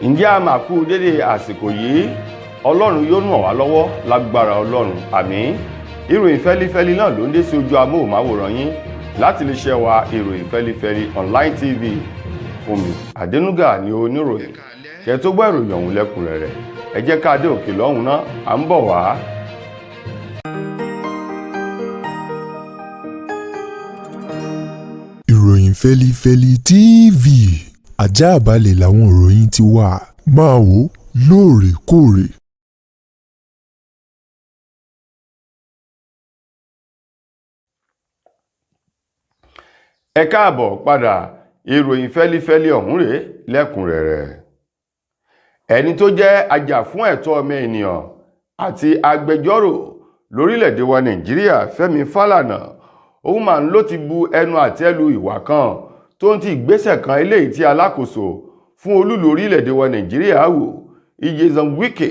Ǹjẹ́ a máa kú dédé àsìkò yìí? Ọlọ́run yóò ràn wá lọ́wọ́ lágbára Ọlọ́run, àmín. Ìròyìn fẹ́lifẹ́li náà ló ń dé sí ojú amóhùnmáwòrán yín láti lè ṣe wa Ìròyìn Fẹ́lifẹ́li Online TV. Fúnmi Adénúgà ni oníròyìn. Kẹ́ tó gbọ́ ìròyìn ọ̀hún lẹ́kùnrẹ́rẹ́, ẹ jẹ́ ká dé òkè lọ́hùn náà, à ń bọ̀ wá. Ìròyìn Fẹ́lifẹ́li TV, àjààbálẹ̀ làwọn ìròyìn ti wà, máa wò lóòrèkóòrè. Ẹ káàbọ̀ padà. Ìròyìn fẹ́lifẹ́li ọ̀hún rèé lẹ́kùnrẹ́rẹ́. Ẹni tó jẹ́ ajàfún ẹ̀tọ́ ọmọ ènìyàn àti agbẹjọ́rò lórílẹ̀‐èdè wa Nàìjíríà, Fẹ́mi Fálànà, òun máa ń ló ti bu ẹnu àtẹ́ lu ìwà kan tó ń ti ìgbésẹ̀ kan eléyìí tí alákòóso fún olúlu orílẹ̀‐èdè wa Nàìjíríà wò, Nyesom Wike,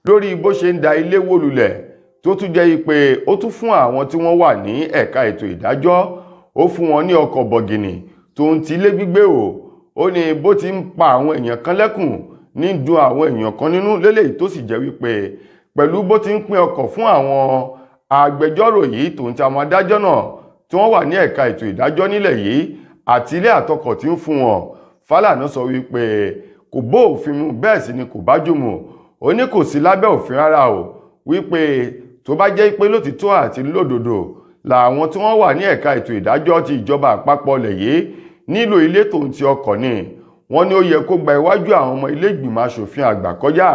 lórí bó ṣe ń da ilé wó lulẹ̀, tó tún jẹ́ pé ó tún fún àwọn tí wọ́n wà ní ẹ̀ka ètò ìdájọ́, ó fún wọn ní ọkọ̀ bọ̀gìnì tó ń ti ilé gbígbé o. Ó ní bó ti ń pa àwọn èèyàn kan lẹ́kùn ní dùn àwọn èèyàn kan nínú lélẹ́yìí, tó sì jẹ́ wípé pẹ̀lú bó ti ń pín ọkọ̀ fún àwọn agbẹjọ́rò yìí tó ń ti àwọn adájọ́ náà tí wọ́n wà ní ẹ̀ka ètò ìdájọ́ nílẹ̀ yìí àti ilé àtọkọ̀ tí ń fún wọn, Fálànà sọ wípé kò bó òfin mu, bẹ́ẹ̀ sì ni kò bájú mu. Ó ní kò sí lábẹ́ òfin rárá o, wípé tó bá jẹ́ pé lótìtọ́ àti lódodo làwọn tí wọ́n wà ní ẹ̀ka ètò ìdájọ́ ti ìjọba àpapọ̀ lẹ̀ yìí nílò ilé tòun ti ọkọ̀ ni, wọ́n ní ó yẹ kó gba iwájú àwọn ọmọ ilé ìgbìmọ̀ asòfin àgbà kọjá.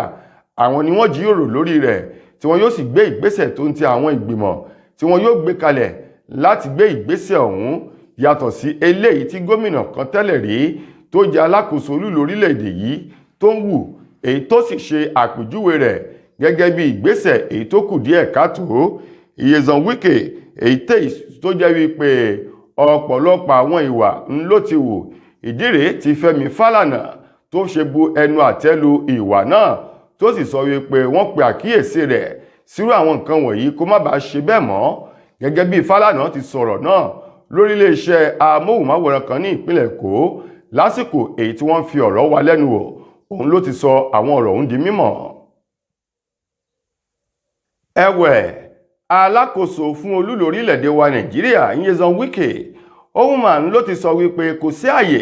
Àwọn ni wọ́n jíròrò lórí rẹ̀, tí wọ́n yóò sì gbé ìgbésẹ̀ tó ń ti àwọn ìgbìmọ̀ tí wọ́n yóò gbé kalẹ̀ láti gbé ìgbésẹ̀ ọ̀hún, yàtọ̀ sí eléyìí tí gómìnà kan tẹ́lẹ̀ rí tó jẹ́ alákòóso olú orílẹ̀-èdè yìí tó ń wù, èyí tó sì ṣe àpèjúwe rẹ̀ gẹ́gẹ́ bí ìgbésẹ̀ èyí tó kù díẹ̀ káàtó. Nyesom Wike, èyí tó jẹ́ wípé ọ̀pọ̀lọpọ̀ àwọn ìwà ń ló ti wù, ìdí rèé tí Fẹ́mi Fálànà tó ṣe bu ẹnu àtẹ́ lu ìwà náà, tó sì sọ wípé wọ́n pe àkíyèsí rẹ̀ sírú àwọn nǹkan wọ̀nyí kó má bàa ṣe bẹ́ẹ̀ mọ́. Gẹ́gẹ́ bí Fálànà ti sọ̀rọ̀ náà lórí iléeṣẹ́ amóhùnmáwòrán kan ní ìpínlẹ̀ Èkó lásìkò èyí tí wọ́n fi ọ̀rọ̀ wá lẹ́nu wò, òun ló ti sọ àwọn ọ̀rọ̀ ọ̀hún di mímọ̀. Ẹ̀wẹ̀, alákòóso fún olúlu orílẹ̀-èdè wa Nàìjíríà, Nyesom Wike, òun máa ń ló ti sọ wípé kò sí àyè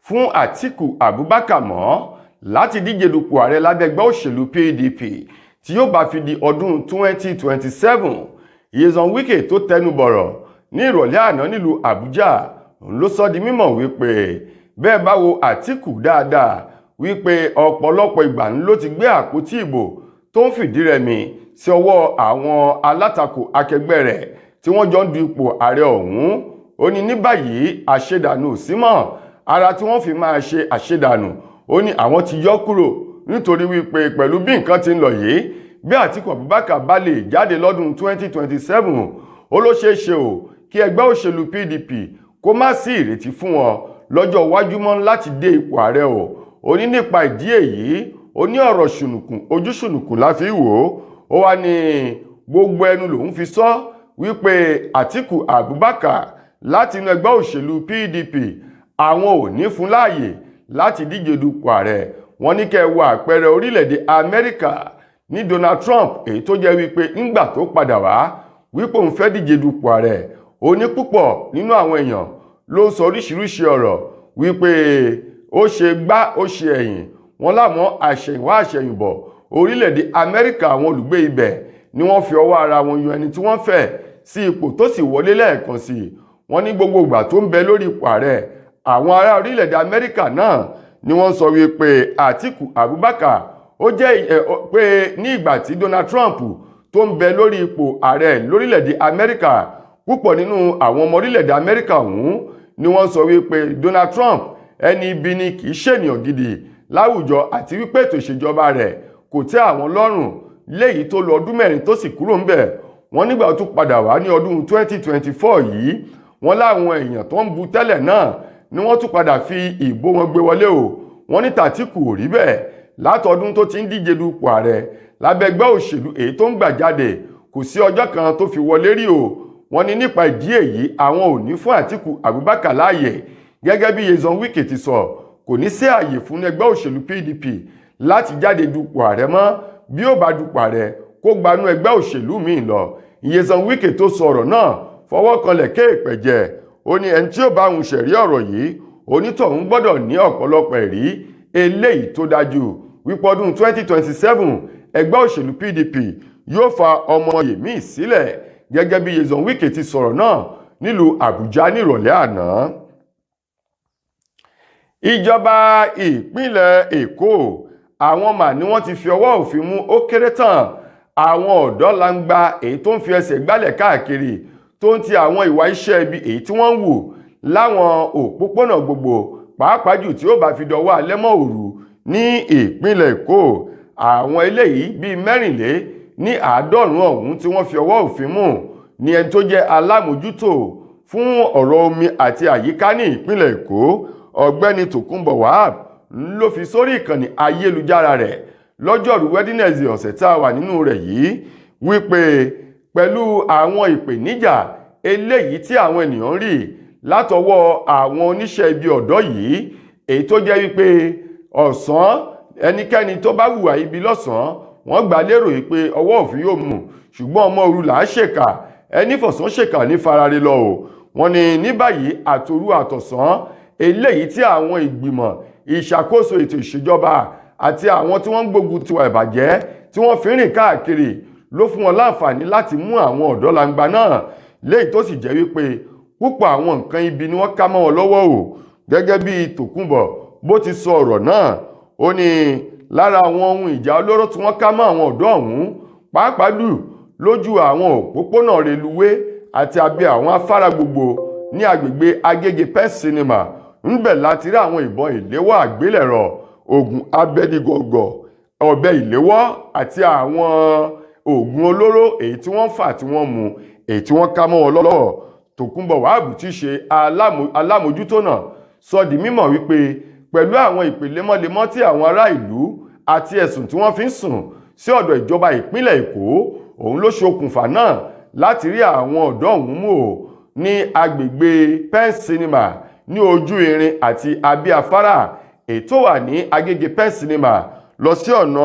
fún Àtíkù Abubakar mọ́ láti díje dupò ààrẹ lábẹ́ ẹgbẹ́ òṣèlú PDP tí yóò bá fi di ọdún 2027. Nyesom Wike tó tẹnu bọ̀rọ̀ ní ìrọ̀lẹ́ àná nílùú Àbújá ló sọ di mímọ̀ wípé bẹ́ẹ̀ bá wo Àtíkù dáadáa, wípé ọ̀pọ̀lọpọ̀ ìgbà ló ti gbé àpótí ìbò tó ń fìdí rẹmi sí ọwọ́ àwọn alátakò akẹgbẹ́ rẹ̀ tí wọ́n jọ ń du ipò ààrẹ ọ̀hún. Ó ní ní báyìí, àṣedànù ò sí mọ́, ara tí wọ́n fi máa ṣe àṣedànù, ó ní àwọn ti yọ kúrò, nítorí wípé pẹ̀lú bí nǹkan ti ń lọ yìí, bí Àtíkù Abubakar bá lè jáde lọ́dún 2027, ó ló ṣeé ṣe o kí ẹgbẹ́ òṣèlú PDP kó má sí ìrètí fún wọn lọ́jọ́ iwájú mọ́ láti dé ipò ààrẹ o. Ó ní nípa ìdí èyí, ó ní ọ̀rọ̀ ṣùnùkùn ojú ṣùnùkùn la fi wò ó. Ó wá ní gbogbo ẹnu lòún fi sọ wípé Àtíkù Abubakar láti inú ẹgbẹ́ òṣèlú PDP, àwọn ò ní fún láàyè láti díje dupò ààrẹ. Wọ́n ní kẹ́ ẹ wo àpẹẹrẹ orílẹ̀-èdè Amẹ́ríkà ní Donald Trump, èyí tó jẹ́ wípé ńgbà tó padà wá wípé òun fẹ́ díje dupò ààrẹ, ó ní púpọ̀ nínú àwọn èèyàn ló ń sọ oríṣiríṣi ọ̀rọ̀ wípé ó ṣe gbá, ó ṣe ẹ̀yìn wọn láwọn. Àṣẹ̀yìnwá àṣẹ̀yìnbọ̀, orílẹ̀-èdè Amẹ́ríkà, àwọn olùgbé ibẹ̀ ni wọ́n fi ọwọ́ ara wọn yan ẹni tí wọ́n fẹ́ sí ipò, tó sì wọlé lẹ́ẹ̀kan sí i. Wọ́n ní gbogbo ìgbà tó ń bẹ lórí ipò ààrẹ, àwọn ará orílẹ̀-èdè Amẹ́ríkà náà ni wọ́n sọ wípé Àtíkù Abubakar ó jẹ́ pé ní ìgbà tí Donald Trump tó ń bẹ lórí ipò ààrẹ lórílẹ̀-èdè Amẹ́ríkà, púpọ̀ nínú àwọn ọmọ orílẹ̀-èdè Amẹ́ríkà ọ̀hún ni wọ́n sọ wípé Donald Trump, ẹni ibi ni, kì í ṣènìyàn gidi láwùjọ, àti wípé ètò ìṣèjọba rẹ̀ kò tẹ́ àwọn lọ́rùn, léyìí tó lọ ọdún 4 tó sì kúrò ńbẹ̀. Wọ́n nígbà tó padà wá ní ọdún 2024 yìí, wọ́n láwọn èèyàn tó ń bu tẹ́lẹ̀ náà ni wọ́n tún padà fi ìbò wọn gbé wọlé o. Wọ́n ní tàtíkù ò rí bẹ́ẹ̀. Látọdún tó ti ń díje dupò ààrẹ lábẹ́ ẹgbẹ́ òṣèlú èyí tó ń gbà jáde, kò sí ọjọ́ kan tó fi wọlé rí o. Wọ́n ní nípa ìdí èyí, àwọn ò ní fún Àtíkù Abubakar láàyè, gẹ́gẹ́ bí Nyesom Wike ti sọ. Kò ní sí ààyè fún ẹgbẹ́ òṣèlú PDP láti jáde dupò ààrẹ mọ́. Bí ó bá dupò ààrẹ, kó gbanú ẹgbẹ́ òṣèlú míì lọ. Nyesom Wike tó sọ ọ̀rọ̀ náà fọwọ́ kanlẹ̀ kéèpẹ̀jẹ̀. Ó ní ẹni tí ó bá òun ṣẹ̀rí ọ̀rọ̀ yìí, onítọ̀hún gbọ́dọ̀ ní ọ̀pọ̀lọpọ̀ ẹ̀rí eléyìí tó dájú wípé ọdún 2027, ẹgbẹ́ òṣèlú PDP yóò fa ọmọ yèmí sílẹ̀, gẹ́gẹ́ bí Nyesom Wike ti sọ̀rọ̀ náà nílùú Àbújá nírọ̀lẹ́ àná. Ìjọba ìpínlẹ̀ Èkó, àwọn mà ní wọ́n ti fi ọwọ́ òfin mú ó kéré tán àwọn ọ̀dọ́ langba èyí tó ń fi ẹsẹ̀ gbálẹ̀ káàkiri, tó ń ti àwọn ìwà iṣẹ́ ibi èyí tí wọ́n ń wù láwọn òpópónà gbogbo, pàápàá jù tí ó bá fi dọwọ́ alẹ́ mọ́ òru ní ìpínlẹ̀ Èkó. Àwọn eléyìí bíi 94 ọ̀hún tí wọ́n fi ọwọ́ òfin mú ní ẹni tó jẹ́ alámòjútó fún ọ̀rọ̀ omi àti àyíká ní ìpínlẹ̀ Èkó, Ọ̀gbẹ́ni Tòkunbọ̀ Wahab, ló fi sórí ìkànnì ayélujára rẹ̀ lọ́jọ́rú Wednesday ọ̀sẹ̀ tá a wà nínú rẹ̀ yìí wípé pẹ̀lú àwọn ìpèníjà eléyìí tí àwọn ènìyàn ń rí látọwọ́ àwọn oníṣẹ́ ibi ọ̀dọ́ yìí, èyí tó jẹ́ wípé ọ̀sán, ẹnikẹ́ni tó bá hùwà ibi lọ́sàn-án, wọ́n gbà lérò yìí pé ọwọ́ òfin yóò mú, ṣùgbọ́n ọmọ òru là á ṣèkà, ẹni fọ̀sán ṣèkà ní farare lọ o. Wọ́n ní ní báyìí, àtòru àtọ̀sán, eléyìí tí àwọn ìgbìmọ̀ ìṣàkóso ètò ìṣèjọba àti àwọn tí wọ́n ń gbógun tiwa ìbàjẹ́ tí wọ́n fi ń rìn káàkiri ló fún wọn láǹfààní láti mú àwọn ọ̀dọ́ langba náà, léyìí tó sì jẹ́ wípé púpọ̀ àwọn nǹkan ibi ni wọ́n ká mọ́ wọn lọ́wọ́ o. Gẹ́gẹ́ bí Tòkunbọ̀ bó ti sọ ọ̀rọ̀ náà, ó ní lára àwọn ohun ìjà olóró tí wọ́n ká mọ́ àwọn ọ̀dọ́ ọ̀hún, pàápàá jù lójú àwọn òpópónà reluwé àti abẹ́ àwọn afárá gbogbo ní agbègbè Agége Pen Cinema, ńbẹ̀ láti rí àwọn ìbọn ìléwọ́ àgbélẹ̀rọ, oògùn abẹnigọ̀gọ̀, ọ̀bẹ ìléwọ́ àti àwọn oògùn olóró èyí tí wọ́n fà, tí wọ́n mu, èyí tí wọ́n ká mọ́ wọn lọ́wọ́. Tòkunbọ̀ Wahab tí ṣe alámòjútó náà sọ di mímọ̀ wípé pẹ̀lú àwọn ìpè lemọ́lemọ́ tí àwọn ará ìlú àti ẹ̀sùn tí wọ́n fi ń sùn sí ọ̀dọ̀ ìjọba ìpínlẹ̀ Èkó, òun ló ṣokùnfà náà láti rí àwọn ọ̀dọ́ ọ̀hún mú o ní agbègbè Pen Cinema, ní ojú irin àti abẹ́ afárá ètò wà ní Agége Pen Cinema lọ sí ọ̀nà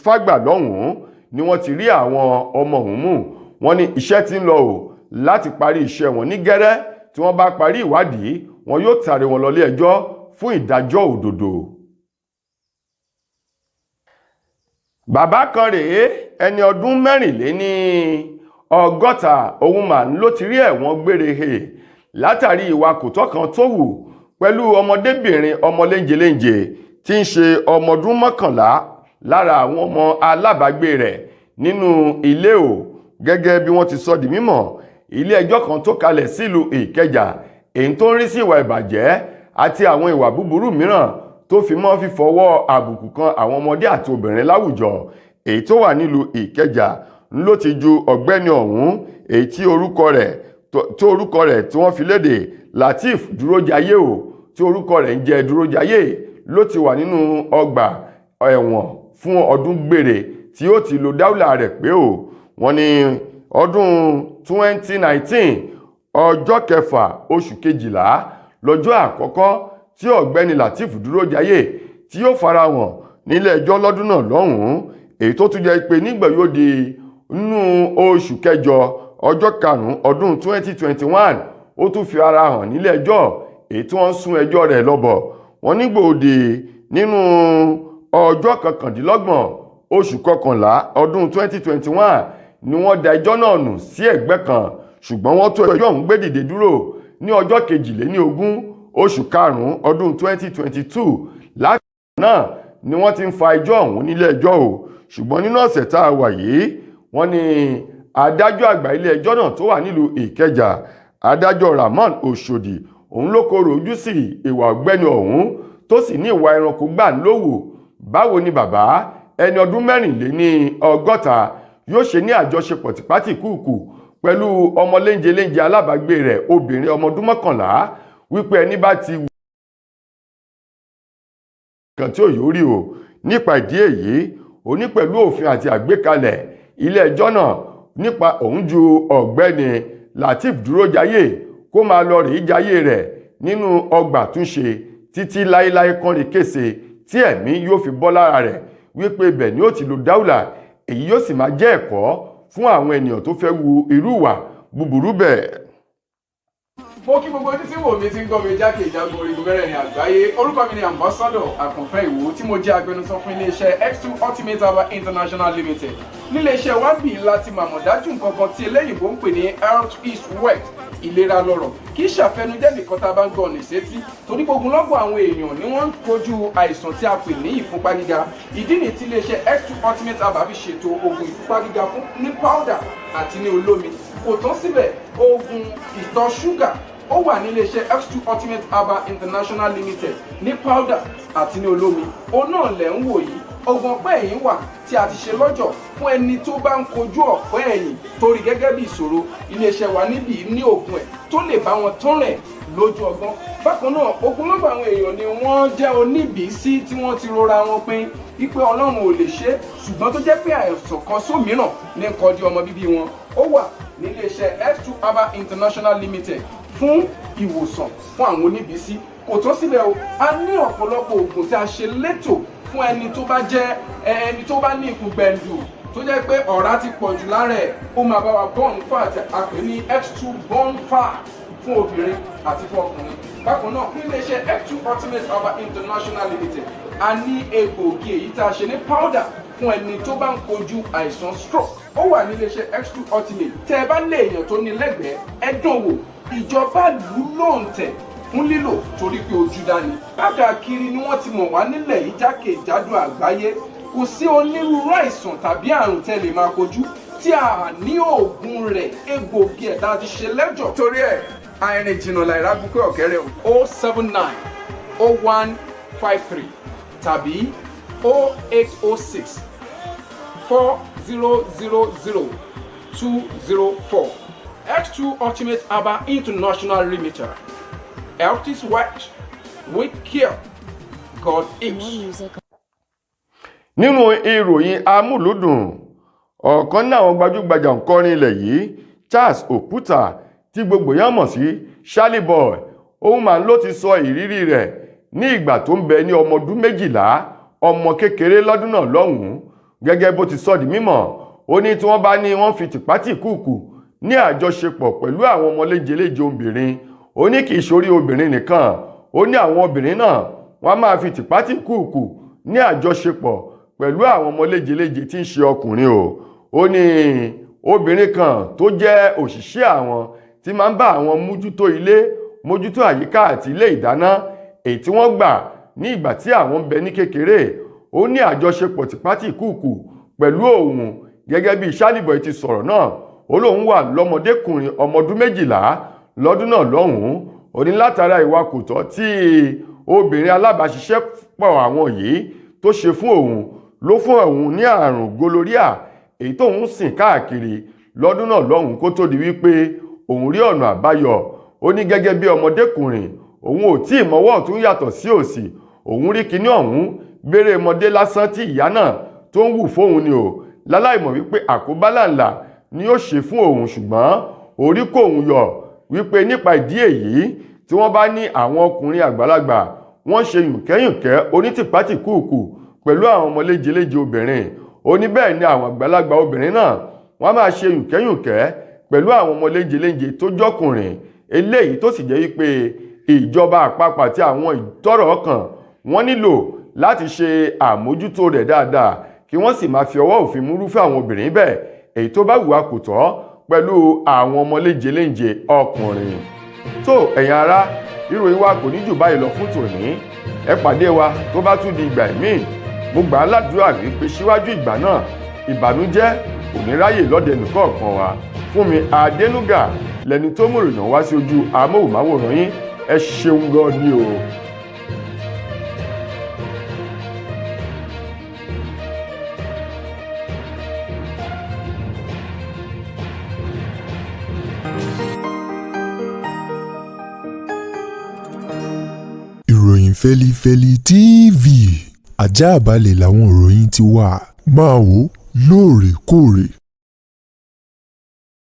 Fágbà lọ́hùn-ún ni wọ́n ti rí àwọn ọmọ ọ̀hún mú. Wọ́n ní iṣẹ́ tí ń lọ o láti parí iṣẹ́ wọn. Ní gẹ́rẹ́ tí wọ́n bá parí ìwádìí, wọn yóò tàrí wọn lọ ilé ẹjọ́ fún ìdájọ́ òdodo. Bàbá kan rèé, ẹni ọdún 64, òun mà ló ti rí ẹ̀wọ̀n gbére he látàrí ìwà kòtọ́ kan tó wù pẹ̀lú ọmọdébìnrin ọmọ léńjeléńje tí ń ṣe ọmọ ọdún 11 lára àwọn ọmọ alábàágbé rẹ̀ nínú ilé o. Gẹ́gẹ́ bí wọ́n ti sọ di mímọ̀, ilé ẹjọ́ kan tó kalẹ̀ sílùú Ìkẹjà, èyí tó ń rí sí ìwà ìbàjẹ́ àti àwọn ìwà búburú mìíràn tó fi mọ́ fífọwọ́ àbùkù kan àwọn ọmọdé àti obìnrin láwùjọ, èyí tó wà nílùú Ìkẹjà, ló ti ju ọ̀gbẹ́ni ọ̀hún, èyí tí orúkọ rẹ̀ tí wọ́n fi léde Lateef Dúrójayé o, tí orúkọ rẹ̀ ń jẹ́ Dúrójayé, ló ti wà nínú ọgbà ẹ̀wọ̀n fún ọdún gbére tí ó ti lo dáúlà rẹ̀ pé o. Wọ́n ní ọdún 2019, ọjọ́ 6 oṣù 12 lọ́jọ́ àkọ́kọ́ tí ọ̀gbẹ́ni Lateef Dúrójayé tí yóò farahàn nílé ẹjọ́ lọ́dún náà lọ́hùn-ún, èyí tó tún jẹ́ pé nígbà yóò di nínú oṣù 8, ọjọ́ 5, ọdún 2021, ó tún fi ara hàn nílé ẹjọ́, èyí tí wọ́n sún ẹjọ́ rẹ̀ lọ́bọ̀. Wọ́n nígbòde nínú ọjọ́ 29 oṣù 11 ọdún 2021 ni wọ́n da ẹjọ́ náà nù sí ẹ̀gbẹ́ kan, ṣùgbọ́n wọ́n tó ẹjọ́ ọ̀hún gbé dìde dúró ní ọjọ́ 22 oṣù 5 ọdún 2022. Láti náà ni wọ́n ti ń fa ẹjọ́ ọ̀hún nílé ẹjọ́ o. Ṣùgbọ́n nínú ọ̀sẹ̀ tá a wà yìí, wọ́n ní adájọ́ àgbà ilé ẹjọ́ náà tó wà nílùú Ìkẹjà, adájọ́ Rahman Oshodi, òun ló kọrò ojú sí ìwà ọ̀gbẹ́ni ọ̀hún, tó sì ní ìwà ẹranko gbà lówù. Báwo ni bàbá ẹni ọdún 64 yóò ṣe ní àjọṣepọ̀ tìpátìkúùkù pẹ̀lú ọmọ léńjeléńje alábàágbé rẹ̀ obìnrin ọmọ ọdún 11, wípé ẹni bá ti wù kan tí ò yóò rí o? Nípa ìdí èyí, ó ní pẹ̀lú òfin àti àgbékalẹ̀ ilé ẹjọ́ náà, nípa òun ju ọ̀gbẹ́ni Lateef Dúrójayé kó máa lọ rèé jayé rẹ̀ nínú ọgbà túnṣe. Títí láéláé kánrin kése tí ẹ̀mí yóò fi bọ́ lára rẹ̀, wípé ibẹ̀ ni ó ti lo dáúlà. Èyí yóò sì máa jẹ́ ẹ̀kọ́ fún àwọn ènìyàn tó fẹ́ wu irú ìwà búburú bẹ́ẹ̀. Mo kí gbogbo ojú tí wò mí, tí ń gbọ́ mi jákèjádò orígun mẹ́rẹ̀ẹ̀rin àgbáyé. Orúkọ mi ni Ambassador Àkànfẹ́ Ìwò, tí mo jẹ́ agbẹnusọ fún iléeṣẹ́ X2 Ultimate Herbal International Limited. Níléeṣẹ́ wa ń bì láti màmọ̀ dájú nǹkan kan tí eléyìnbó ń pè ní health is wealth, ìlera lọ́rọ̀. Kì í ṣàfẹnujẹ́ nìkan tá a bá ń gbọ́ ọ̀nà ìsétí, torí gbogbo lọ́gbọ̀ àwọn èèyàn ni wọ́n ń kojú àìsàn tí a pè ní ìfúnpá gíga. Ìdí nìyí tí iléeṣẹ́ X2 Ultimate Herbal fi ṣètò oògùn ìfúnpá gíga fún ní powder àti ní olómi. Kò tán síbẹ̀, oògùn ìtọ̀ ṣúgà ó wà ní iléeṣẹ́ X2 Ultimate Herbal International Limited ní powder àti ní olómi. Òun náà lẹ̀ ń wò yìí. Oògùn ọ̀pẹ́ ẹ̀yìn wà tí a ti ṣe lọ́jọ̀ fún ẹni tó bá ń kojú ọ̀pẹ́ ẹ̀yìn torí gẹ́gẹ́ bí ìṣòro. Iléeṣẹ́ wa níbí ní oògùn ẹ̀ tó lè bá wọn tán rẹ̀ lójú ọgbọ́n. Bákan náà, ogunlọ́gọ̀ àwọn èèyàn ni wọ́n jẹ́ oníbìísí tí wọ́n ti rora wọn pin wípé Ọlọ́run ò lè ṣe é, ṣùgbọ́n tó jẹ́ pé àìsàn kan sómìíràn ní nǹkan di ọmọ bíbí wọn. Ó wà níléeṣẹ́ X2 Herbal International Limited fún ìwòsàn fún àwọn oníbìísí. Kò tán síbẹ̀ o, a ní ọ̀pọ̀lọpọ̀ oògùn tí a ṣe létò fún ẹni tó bá jẹ́ ẹni tó bá ní ikùn gbẹ̀ǹdù, tó jẹ́ pé ọ̀rá ti pọ̀ jù lára ẹ̀. Ó máa bá wa burn fat, a pè ní X2 burn fat, fún obìnrin àti fún ọkùnrin. Bákan náà, ní iléeṣẹ́ X2 Ultimate Herbal International Limited, a ní egbòogi èyí tá a ṣe ní powder fún ẹni tó bá ń kojú àìsàn stroke. Ó wà ní iléeṣẹ́ X2 Ultimate. Tẹ́ ẹ bá lé èèyàn tó ní lẹ́gbẹ̀ẹ́, ẹ dán wò. Ìjọba lù ú lóǹtẹ̀ fún lílò torí pé ojú dání. Káàkiri ni wọ́n ti mọ̀ wá nílẹ̀ yìí, jákèjádò àgbáyé. Kò sí onírúurú àìsàn tàbí àrùn tẹ́ lè máa kojú tí a ní oògùn rẹ̀, egbòogi ẹ̀ tá a ti ṣe lẹ́jọ̀. Torí ẹ̀, àìrìn jìnnà làìrá bukẹ́ ọ̀kẹ́rẹ́ o. 0790153 tàbí 08064000204. X2 Ultimate Herbal International Limited. Health is wealth. With care, God More is. music. Nínú ìròyìn amúlùúdùn, ọ̀kan náà àwọn gbajúgbajà òǹkọrin ilẹ̀ yìí, Charles Oputa, tí gbogbo yẹn mọ̀ sí Charlie Boy, òun máa ń ló ti sọ ìrírí rẹ̀ ní ìgbà tó ń bẹ ní ọmọ ọdún 12, ọmọ kékeré lọ́dún náà lọ́hùn-ún. Gẹ́gẹ́ bó ti sọ di mímọ̀, ó ní tí wọ́n bá ní wọ́n fi tìpátìkúùkù ní àjọṣepọ̀ pẹ̀lú àwọn ọmọ léjeléje obìnrin, ó ní kì í ṣorí obìnrin nìkan. Ó ní àwọn obìnrin náà, wọ́n á máa fi tìpátìkúùkù ní àjọṣepọ̀ pẹ̀lú àwọn ọmọ léjeléje tí ń ṣe ọkùnrin o. Ó ní obìnrin kan tó jẹ́ òṣìṣẹ́ àwọn tí máa ń bá àwọn mójútó ilé, mójútó àyíká àti ilé ìdáná, èyí tí wọ́n gbà ní ìgbà tí àwọn ń bẹ ní kékeré, ó ní àjọṣepọ̀ tìpátìkúùkù pẹ̀lú òun. Gẹ́gẹ́ bí Charlie Boy ti sọ̀rọ̀ náà, ó lóun wà lọ́mọdékùnrin ọmọ ọdún 12 lọ́dún náà lọ́hùn-ún. Ó ní látara ìwà kò tọ́ tí obìnrin alábàáṣiṣẹ́pọ̀ àwọn yìí tó ṣe fún òun ló fún òun ní àrùn gonorrhea, èyí tóun sìn káàkiri lọ́dún náà lọ́hùn kó tó di wípé òun rí ọ̀nà àbáyọ. Ó ní gẹ́gẹ́ bí ọmọdékùnrin, òun ò tí ì mọ́wọ́ ọ̀tún yàtọ̀ sí òsì. Òun rí kinní ọ̀hún béèrè ọmọdé lásán tí ìyá náà tó ń wù fóun ni o, láláìmọ̀ wípé àkóbá làǹlà ni ó ṣe fún òun. Ṣùgbọ́n orí kò òun yọ wípé nípa ìdí èyí, tí wọ́n bá ní àwọn ọkùnrin àgbàlagbà wọ́n ṣe yùnkẹ́yùnkẹ́ onítìpátìkúùkù pẹ̀lú àwọn ọmọ léjeléje obìnrin, ó ní bẹ́ẹ̀ ni àwọn àgbàlagbà obìnrin náà wọ́n máa ṣe yùnkẹ́yùnkẹ́ pẹ̀lú àwọn ọmọ léjeléje tó jọ́kùnrin. Eléyìí tó sì jẹ́ wípé ìjọba àpapọ̀ àti àwọn ìtọ́rọ̀ kàn wọ́n nílò láti ṣe àmójútó rẹ̀ dáadáa, kí wọ́n sì máa fi ọwọ́ òfin mú irúfẹ́ àwọn obìnrin bẹ́ẹ̀ èyí tó bá hùwà kò tọ́ pẹ̀lú àwọn ọmọ léjeléje ọkùnrin. Tó, ẹ̀yin ará, ìròyìn wa kò ní jù báyìí lọ fún tòní. Ẹ pàdé wa tó bá tún di ìgbà míì. Mo gbà á ládùúrà wípé síwájú ìgbà náà, ìbànújẹ́ kò ní ráyè lọ́dẹ nìkọ̀ọ̀kan wa. Fúnmi Adénúgà lẹni tó mú ìròyìn wá sí ojú amóhùnmáwòrán yín. Ẹ ṣeun gan ni o. Ìròyìn Fẹ́lifẹ́li TV, ajáàbalẹ̀ làwọn ìròyìn ti wà. Máa wò lóòrèkóòrè.